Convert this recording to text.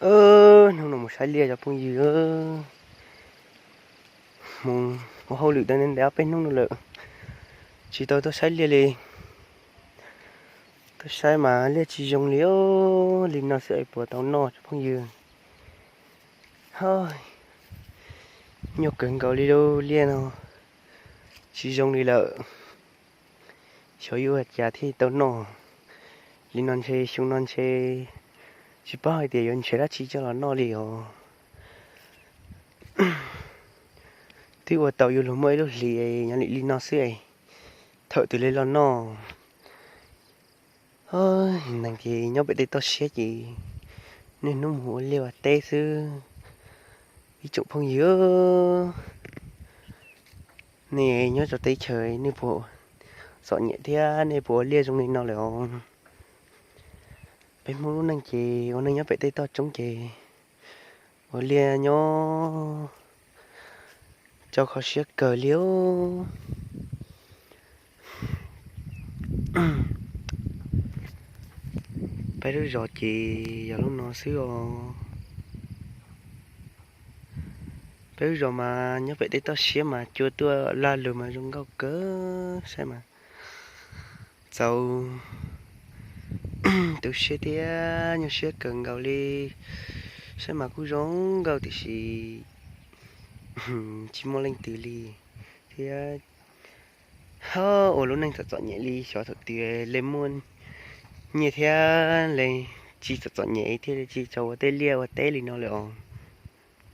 Hnub no mus saib liaj cov phooj ywg, mus ua hauj lwm tau ntev ob peb hnub no lawm, tsis tau tuaj saib liaj li. Tuaj saib mas liaj tsis zoo li os, li no xwb es puas tau noj cov phooj ywg. Nyuaj kawg nkaus li lauj, liaj no tsis zoo li lawm. Xyov yuav ua cas thiaj tau noj. Li no ntshe xyoo no ntshe tsis paub hais tias yuav nrhiav dab tsi coj los noj li os. Twb ua tau yuav luag muaj ib lub hlis nyob li li no xwb es thawm twg li los noj. Neeg ces nyob pem tej toj siab ces niaj hnub mus ua liaj ua teb xwb. Ib tsoom phooj ywg, nej nyob rau teb chaws nej puas txom nyem thiab nej puas ua liaj zoo li no lawm os? Peb Hmoob lub neej ces ua neej nyob pem tej toj roob ces ua liaj nyob tso kho siab kawg li os. Peb lub zos ces yog lub no xwb os. Peb lub zos mas nyob pem tej toj siab mas cua tuaj lag lug mas zoo nkauj kawg, saib mas txaus tu siab thiab nyuaj siab kawg nkaus li. Saib mas kuj zoo nkauj tiam sis tsis muaj leej twg li thiab. Ho ua lub neej txom txom nyem li, xyov thaum twg li muaj nyiaj thiab li tsis txom txom nyem thiaj li tsis tau ua tej liaj ua teb li no lawm os.